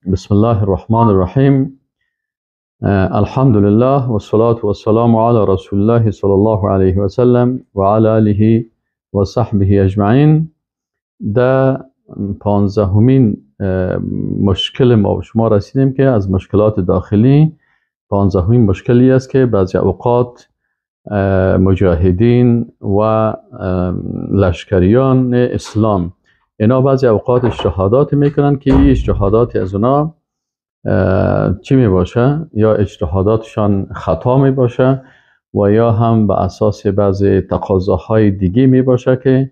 بسم الله الرحمن الرحیم. الحمدلله و الصلاة و السلام علی رسول الله صلی الله علیه و سلم و علی آله و صحبه اجمعین. در 15مین مشکل ما و شما رسیدیم که از مشکلات داخلی 15مین مشکلی است که بعضی اوقات مجاهدین و لشکریان اسلام اینا بعضی اوقات اجتهادات میکنن که این اجتهادات از اونا چی میباشه؟ یا اجتهاداتشان خطا میباشه و یا هم به اساس بعضی تقاضاهای دیگه میباشه که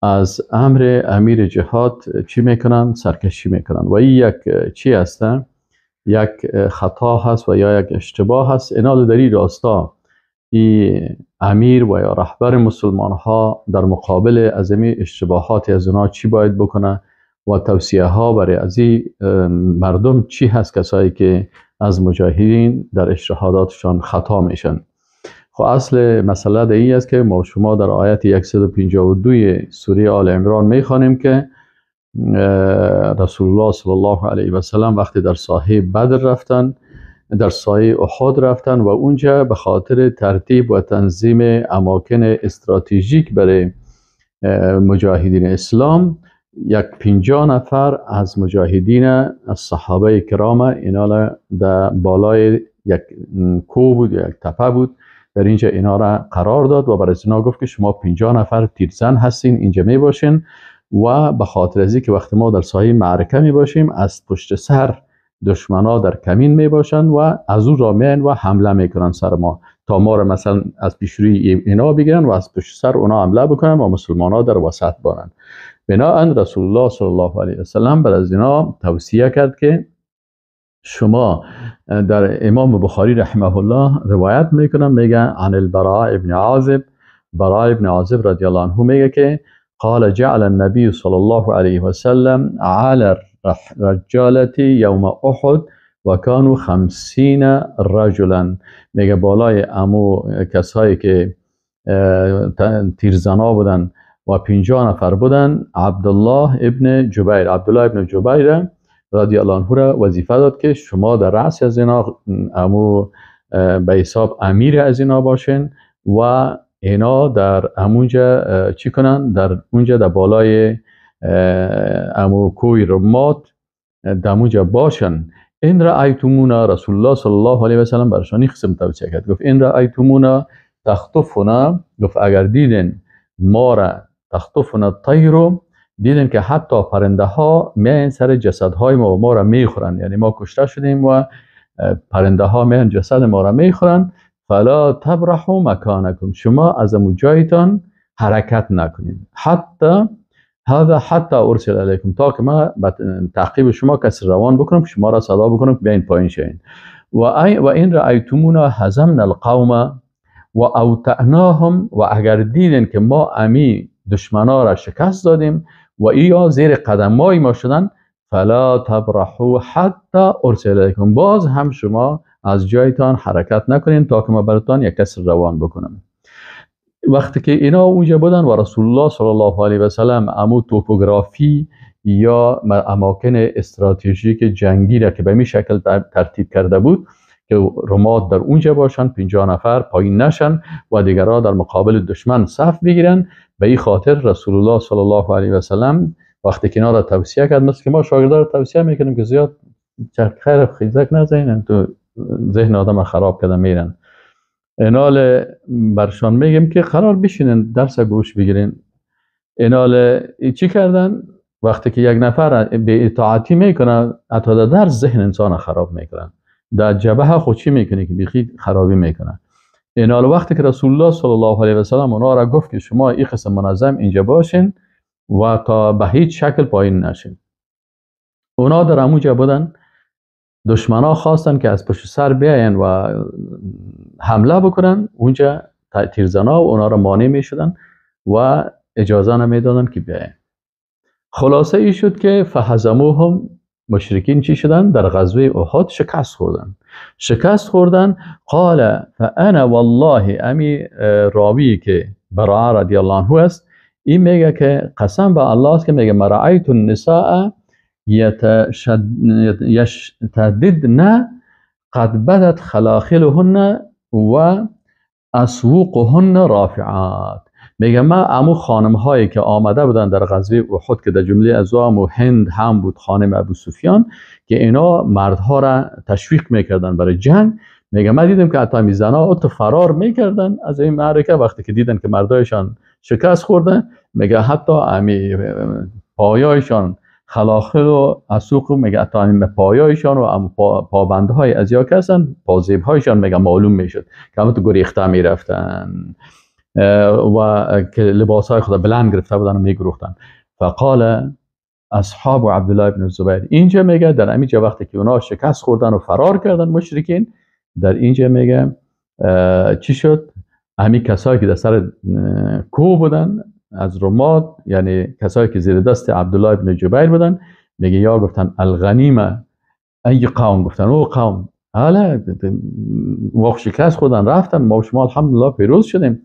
از امر امیر جهاد چی میکنن؟ سرکشی میکنن. و این یک چی هست؟ یک خطا هست و یا یک اشتباه هست. اینا در این راستا ای امیر و یا رهبر مسلمان ها در مقابل از این اشتباهات از اونا چی باید بکنه و توصیه ها برای از این مردم چی هست، کسایی که از مجاهدین در اجتهاداتشان خطا میشن. خب اصل مسئله در این است که ما شما در آیت 152 سوره آل عمران میخوانیم که رسول الله صلی الله علیه و سلم وقتی در ساحه بدر رفتن، در ساحه احد رفتن و اونجا به خاطر ترتیب و تنظیم اماکن استراتژیک برای مجاهدین اسلام یک 50 نفر از مجاهدین از صحابه کرام اینا در بالای یک کوه بود یا یک تپه بود، در اینجا اینا را قرار داد و برای اینا گفت که شما 50 نفر تیرزن هستین، اینجا می باشین و به خاطر از اینکه وقتی ما در ساحه معرکه می باشیم از پشت سر دشمنا در کمین می باشن و از اون را میان و حمله میکنن سر ما تا ما را مثلا از پیشروی اینا بگیرن و از پشت سر اونا حمله بکنن و مسلمان ها در وسط بانن. بناءً رسول الله صلی الله علیه و سلم بر از اینا توصیه کرد که شما در امام بخاری رحمه الله روایت میکنن، میگه عن البراء ابن عازب، براء ابن عازب رضی الله عنه میگه که قال جعل النبی صلی الله علیه و سلم علی الرجالة یوم احد و کانوا 50 رجلا. میگه بالای امو کسایی که تیرزنا بودن و 50 نفر بودن، عبدالله ابن جبیر، عبدالله ابن جبیر رضی الله عنه را وظیفه داد که شما در رأس از اینا امو به حساب امیر از اینا باشین و اینا در امونجا چی کنن؟ در اونجا در بالای امو کوی رمات در اونجا باشن. این رأیتمونا، رسول الله صلی الله علیه و سلم برشانی قسم توصیه کرد، گفت این رأیتمونا تخطفنا، گفت اگر دیدن ما را تخطفنا الطیر، دیدن که حتی پرنده ها میان سر جسدهای ما و ما را میخورن، یعنی ما کشته شدیم و پرنده ها میان جسد ما را میخورن، فلا تبرحوا مکانکم، شما از امو جایتان حرکت نکنید، حتی هذا حتی ارسل علیکم، تا که ما تعقیب شما کسی روان بکنم، شما را صدا بکنم که بیاین پایین شین. و این رأیتمونا هزمنا القوم و اوطعناهم، و اگر دیدن که ما امی دشمنا را شکست دادیم و ایا زیر قدمای ما شدن، فلا تبرحوا حتی ارسل علیکم، باز هم شما از جایتان حرکت نکنین تا که ما براتان یک کسی روان بکنم. وقتی که اینا اونجا بودن و رسول الله صلی الله علیه و سلم امو توپوگرافی یا اماکن استراتژیک جنگی را که به می شکل ترتیب کرده بود که رماد در اونجا باشن، 50 نفر پایین نشن و دیگرها در مقابل دشمن صف بگیرن، به این خاطر رسول الله صلی الله علیه و سلم وقتی که اینا را توصیه کرد، مثل که ما شاگردا را توصیه میکنیم که زیاد خیر خیزک نزنین، تو ذهن آدم خراب کردن میرن. اینال برشان میگیم که قرار بشینن درس گوش بگیرین. اینال چی کردن؟ وقتی که یک نفر به اطاعتی میکنه، حتی در درس ذهن انسان خراب میکنن، در جبهه خود چی میکنه که بیخی خرابی میکنه. اینال وقتی که رسول الله صلی الله علیه و سلم اونا را گفت که شما این قسم منظم اینجا باشین و تا به هیچ شکل پایین نشین، اونا در اموجا بودن. دشمنا خواستن که از پشت سر بیاین و حمله بکنن، اونجا تیرزنا و اونا را مانع می شدن و اجازه نمیدادن که بیاین. خلاصه ای شد که فهزموهم، مشرکین چی شدن؟ در غزوه احد شکست خوردن. شکست خوردن. قال فانا والله، امی راوی که براء رضی الله عنه است، این میگه که قسم به الله است که میگه ما رأیت النساء یشتددن قد بدت خلاخلهن و اسوقهن رافعات. میگه ما امو خانم هایی که آمده بودن در غزوه احد که در جمله از و هند هم بود خانم ابو سفیان، که اینا مردها را تشویق میکردن برای جنگ. میگه ما دیدم که حتی می زنا اتو فرار میکردن از این معرکه وقتی که دیدن که مردایشان شکست خوردن. میگه حتی امی پایایشان خلاخل و اسوق، میگه حتی امی پایایشان و پابندهای از یا کسن پازیبهایشان میگه معلوم میشد که همه تو گریخته میرفتن و که لباسهای خود بلند گرفته بودن و میگروختن. فقال اصحاب عبدالله بن الزبیر، اینجا میگه در اینجا وقتی که اونا شکست خوردن و فرار کردن مشرکین، در اینجا میگه چی شد؟ همین کسایی که در سر کوه بودن از رماد، یعنی کسایی که زیر دست عبدالله بن جبیر بودن، میگه یا گفتن الغنیمه ای قوم، گفتن او قوم حالا واقع شکست خوردن رفتن، ما و شما الحمدلله پیروز شدیم،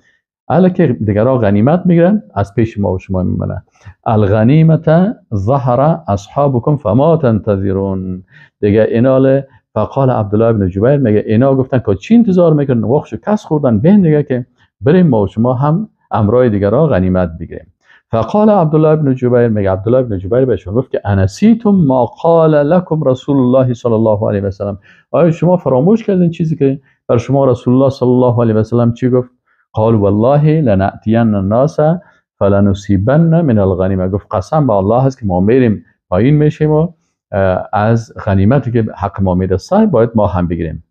حالا که دیگرها غنیمت میگیرن از پیش ما و شما میمونه. الغنیمت ظهر اصحابکم فما تنتظرون. دیگه اینال فقال عبدالله بن جبیر، میگه اینا گفتن که چی انتظار میکنن، واقع شکست خوردن، بین دیگه که بریم ما و شما هم امرای دیگرها غنیمت بگیریم. فقال عبدالله بن جبیر، میگه عبدالله بن جبیر بهشون گفت که انسیتم ما قال لکم رسول الله صلی الله علیه و سلم، آیا شما فراموش کردین چیزی که بر شما رسول الله صلی الله علیه و سلم چی گفت؟ قال والله لنأتین الناس فلنصیبن من الغنیمه. گفت قسم به الله هست که ما میریم پایین میشیم و از غنیمتی که حق ما میرسه باید ما هم بگیریم.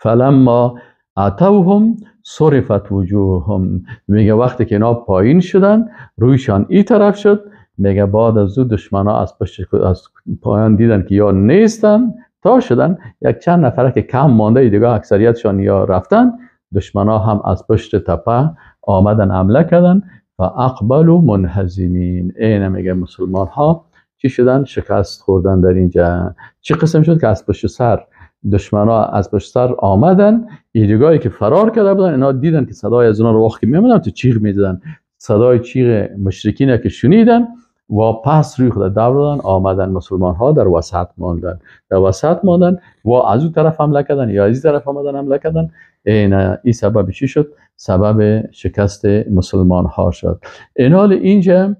فلما اتوهم صرفت وجوههم، میگه وقتی که اینا پایین شدن رویشان این طرف شد، میگه بعد از او دشمنا از پشت از پایان دیدن که یا نیستن تا شدن یک چند نفره که کم مانده دیگه اکثریتشان یا رفتن، دشمنا هم از پشت تپه آمدن حمله کردن. فاقبلوا منهزمین. اینه میگه مسلمان ها چی شدن؟ شکست خوردن در اینجا. چی قسم شد که از پشت سر دشمنا از پشت سر آمدن، ایدگاهی که فرار کرده بودن اینا دیدن که صدای از اونا رو وقتی میامدن تو چیغ میزدن، صدای چیغ مشرکین که شنیدن و پس روی خود دور دادن آمدن. مسلمان ها در وسط ماندن، در وسط ماندن و از اون طرف حمله کردن یا از این طرف آمدن حمله کردن. این سبب چی شد؟ سبب شکست مسلمان ها شد. اینال اینجا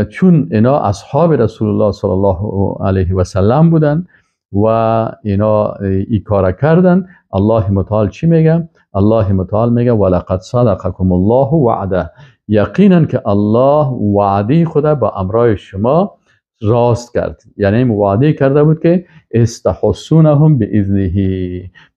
چون اینا اصحاب رسول الله صلی الله علیه و سلم بودن و اینا ای کار کردن، الله متعال چی میگه؟ الله متعال میگه ولقد صدقکم الله وعده، یقینا که الله وعده خدا با امرای شما راست کرد. یعنی وعده کرده بود که استحسونهم باذنه،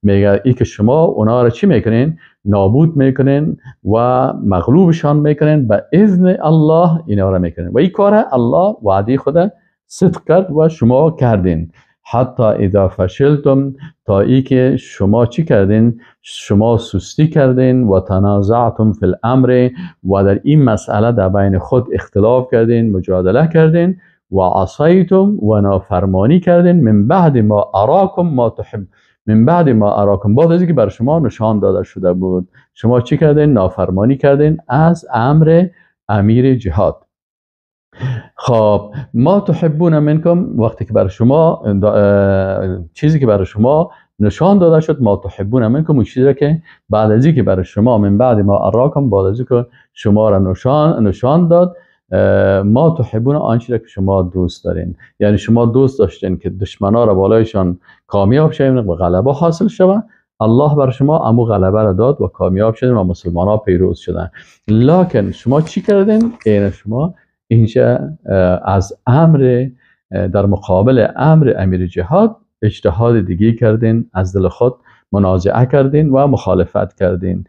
میگه ای که شما اونا را چی میکنین؟ نابود میکنین و مغلوبشان میکنین به اذن الله، اینا را میکنین و این کار الله وعده خدا صدق کرد و شما کردین. حتی اذا فشلتم، تا ای که شما چی کردین؟ شما سستی کردین و تنازعتم فی الامر، و در این مسئله در بین خود اختلاف کردین، مجادله کردین، و عصیتم و نافرمانی کردین، من بعد ما اراکم ما تحب، من بعد ما اراکم، بعد از اینکه بر شما نشان داده شده بود، شما چی کردین؟ نافرمانی کردین از امر امیر جهاد. خب ما تحبون منکم، وقتی که بر شما چیزی که بر شما نشان داده شد، ما تحبون منکم، اون چیزی که بعد از اینکه بر شما من بعد ما اراکم، بعد از اینکه شما را نشان داد، ما تحبون، آن چیزی که شما دوست دارین. یعنی شما دوست داشتین که دشمنا را بالایشان کامیاب شویم و غلبه حاصل شود، الله بر شما امو غلبه را داد و کامیاب شدین و مسلمان ها پیروز شدن. لکن شما چی کردین؟ این شما اینجا از امر در مقابل امر امیر جهاد اجتهاد دیگه کردین، از دل خود منازعه کردین و مخالفت کردین.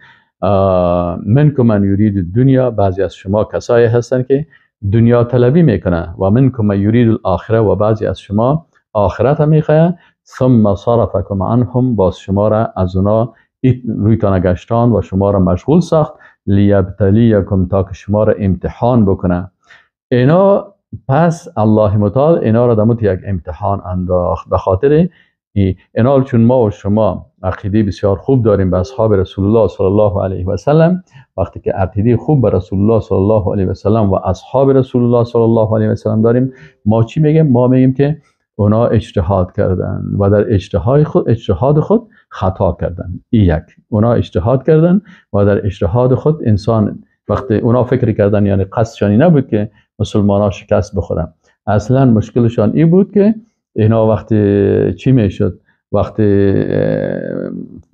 منکم من یرید دنیا، بعضی از شما کسایی هستن که دنیا طلبی میکنه، و منکم من یرید الاخره، و بعضی از شما آخرت هم میخواه. ثم صرفکم عنهم، باز شما را از اونا رویتان گشتان و شما را مشغول ساخت، لیبتلیکم، تا که شما را امتحان بکنه. اینا پس الله متعال اینا را دموت یک امتحان انداخت. به خاطر اینا چون ما و شما عقیده بسیار خوب داریم به اصحاب رسول الله صلی الله علیه و سلم، وقتی که عقیده خوب به رسول الله صلی الله علیه و سلم و اصحاب رسول الله صلی الله علیه و سلم داریم، ما چی میگیم؟ ما میگیم که اونا اجتهاد کردن و در اجتهاد خود خطا کردن. این یک، اونا اجتهاد کردن و در اجتهاد خود انسان وقتی اونا فکر کردن، یعنی قصدشان نبود که مسلمان ها شکست بخورن، اصلا مشکلشان این بود که اینا وقتی چی میشد، وقتی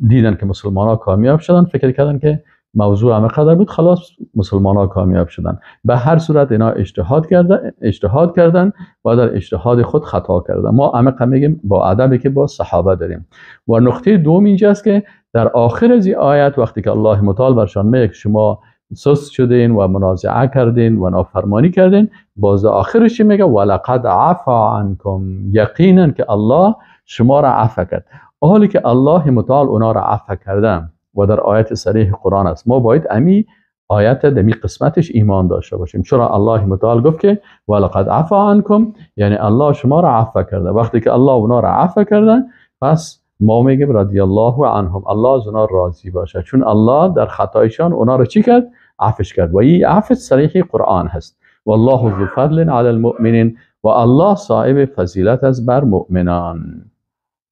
دیدن که مسلمان ها کامیاب شدن فکر کردن که موضوع همه قدر بود، خلاص مسلمان ها کامیاب شدن. به هر صورت اینا اجتهاد کردن و در اجتهاد خود خطا کردن. ما عمیقا میگیم با ادبی که با صحابه داریم. و نقطه دوم اینجاست که در آخر از این آیت وقتی که الله متعال برشان میگه که شما سست شدین و منازعه کردین و نافرمانی کردین، باز آخرش میگه ولقد عفا عنکم، یقینا که الله شما را عفو کرد. حالی که الله متعال اونا را عفو کردن و در آیت صریح قرآن است، ما باید امی آیت دمی قسمتش ایمان داشته باشیم. چرا الله متعال گفت که ولقد عفا عنکم، یعنی الله شما را عفو کرده. وقتی که الله اونا را عفو کرده، پس ما میگیم رضی الله عنهم، الله از اونا راضی باشه، چون الله در خطایشان اونا را چی کرد؟ عفوش کرد. و این عفو صریح قرآن هست. والله ذو فضل علی المؤمنین، و الله صاحب فضیلت است بر مؤمنان.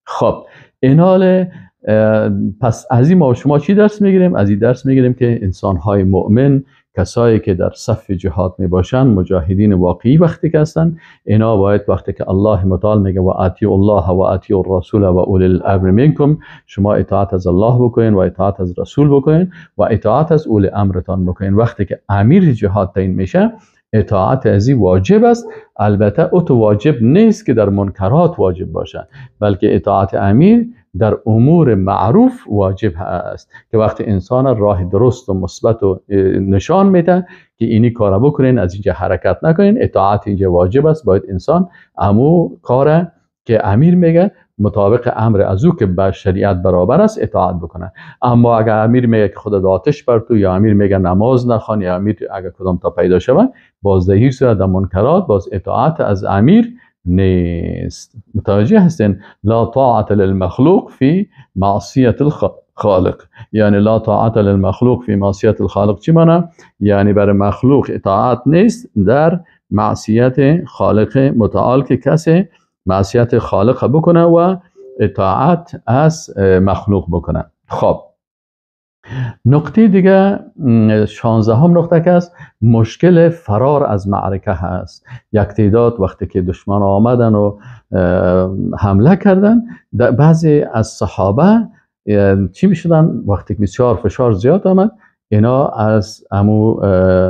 خب اینال پس از این ما شما چی درس میگیریم؟ از این درس میگیریم که انسانهای مؤمن، کسایی که در صف جهاد میباشن، مجاهدین واقعی وقتی که هستن، اینا باید وقتی که الله متعال میگه و اطیعوا الله و اطیعوا الرسول و اولی الامر منکم، شما اطاعت از الله بکنین و اطاعت از رسول بکنین و اطاعت از اولی امرتان بکنین. وقتی که امیر جهاد تعیین میشه، اطاعت از این واجب است. البته او تو واجب نیست که در منکرات واجب باشه، بلکه اطاعت امیر در امور معروف واجب هست که وقتی انسان راه درست و مثبت و نشان میده که اینی کار بکنین، از اینجا حرکت نکنین، اطاعت اینجا واجب است. باید انسان امو کار که امیر میگه مطابق امر از او که به شریعت برابر است اطاعت بکنه. اما اگر امیر میگه که خدا آتش بر تو، یا امیر میگه نماز نخوان، یا امیر اگر کدام تا پیدا شود، باز در هیچ صورت در منکرات باز اطاعت از امیر نیست. متوجه هستین؟ لا طاعت للمخلوق فی معصیت الخالق، یعنی لا طاعت للمخلوق فی معصیت الخالق چی معنی؟ یعنی برای مخلوق اطاعت نیست در معصیت خالق متعال، که کسی معصیت خالق بکنه و اطاعت از مخلوق بکنه. خب نقطه دیگه 16 نقطه که است، مشکل فرار از معرکه هست. یک تعداد وقتی که دشمن آمدن و حمله کردن، بعضی از صحابه چی میشدن؟ وقتی که بسیار فشار زیاد آمد، اینا از امو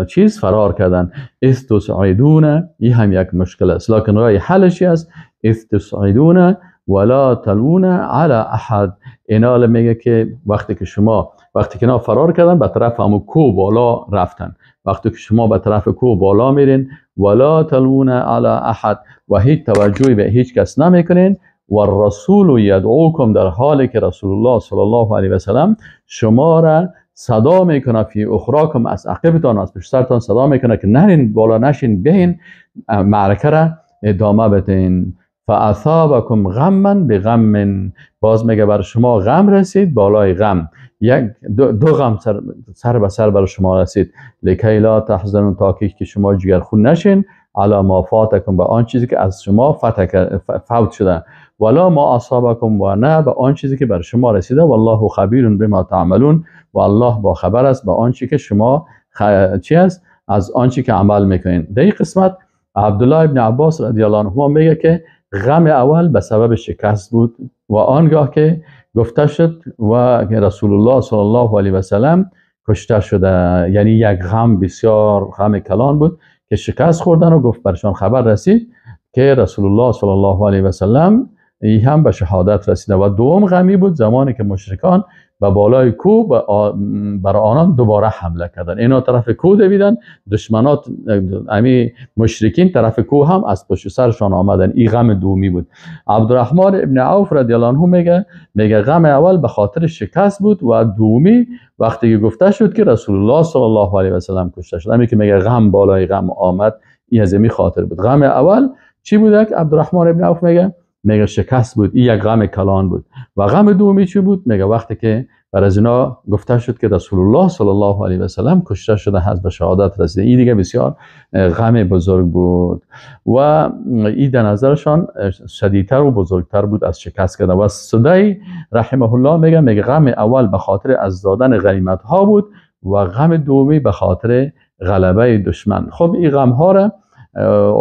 چیز فرار کردن. استصعدون، این هم یک مشکل است، لکن راه حلش است. استصعدون ولا تلون علی احد. اینا میگه که وقتی که شما، وقتی که اینا فرار کردن به طرف امو کو بالا رفتن، وقتی که شما به طرف کو بالا میرین، ولا تلون علی احد، و هیچ توجهی به هیچ کس نمیکنین، و الرسول یدعوکم، در حالی که رسول الله صلی الله علیه و سلم شما را صدا میکنه، فی اخراکم، از عقبتان، از پشت سرتان صدا میکنه که نرین بالا، نشین، بهین معرکه را ادامه بدین. فاصابکم غما بغم، باز میگه بر شما غم رسید بالای غم، یک دو غم سر به سر بر شما رسید. لکی لا تحزنون، تا که شما جگرخون نشین، علی ما فاتکم، به آن چیزی که از شما فوت شده، ولا ما اصابکم، و نه به آن چیزی که بر شما رسیده، والله خبیر بما تعملون، و الله با خبر است به آن چیزی که شما چی است، از آن چیزی که عمل میکنین. در این قسمت عبدالله ابن عباس رضی الله عنهما میگه که غم اول به سبب شکست بود و آنگاه که گفته شد و رسول الله صلی الله علیه و سلم کشته شده، یعنی یک غم بسیار غم کلان بود که شکست خوردن و گفت برشان خبر رسید که رسول الله صلی الله علیه و سلم ای هم به شهادت رسیده. و دوم غمی بود زمانی که مشرکان به بالای کوه بر آنان دوباره حمله کردن. اینا طرف کوه دویدن، دشمنات امی مشرکین طرف کوه هم از پشت سرشان آمدن. این غم دومی بود. عبدالرحمن ابن عوف رضی الله عنه میگه غم اول به خاطر شکست بود و دومی وقتی که گفته شد که رسول الله صلی الله علیه و سلم کشته شد. امی که میگه غم بالای غم آمد، این از امی خاطر بود. غم اول چی بوده که عبدالرحمن ابن عوف میگه؟ میگه شکست بود، این یک غم کلان بود. و غم دومی چی بود؟ میگه وقتی که بر از اینا گفته شد که رسول الله صلی الله علیه و سلم کشته شده، هست به شهادت رسیده، این دیگه بسیار غم بزرگ بود و این در نظرشان شدیدتر و بزرگتر بود از شکست کرده. و سدی رحمه الله میگه غم اول به خاطر از دادن غنیمت ها بود و غم دومی به خاطر غلبه دشمن. خب این غم ها را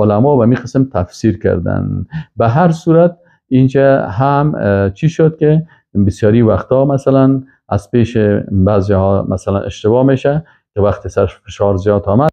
علما به می قسم تفسیر کردن. به هر صورت اینجا هم چی شد که بسیاری وقتا مثلا از پیش بعضی ها مثلا اشتباه میشه که وقتی سرش فشار زیاد آمد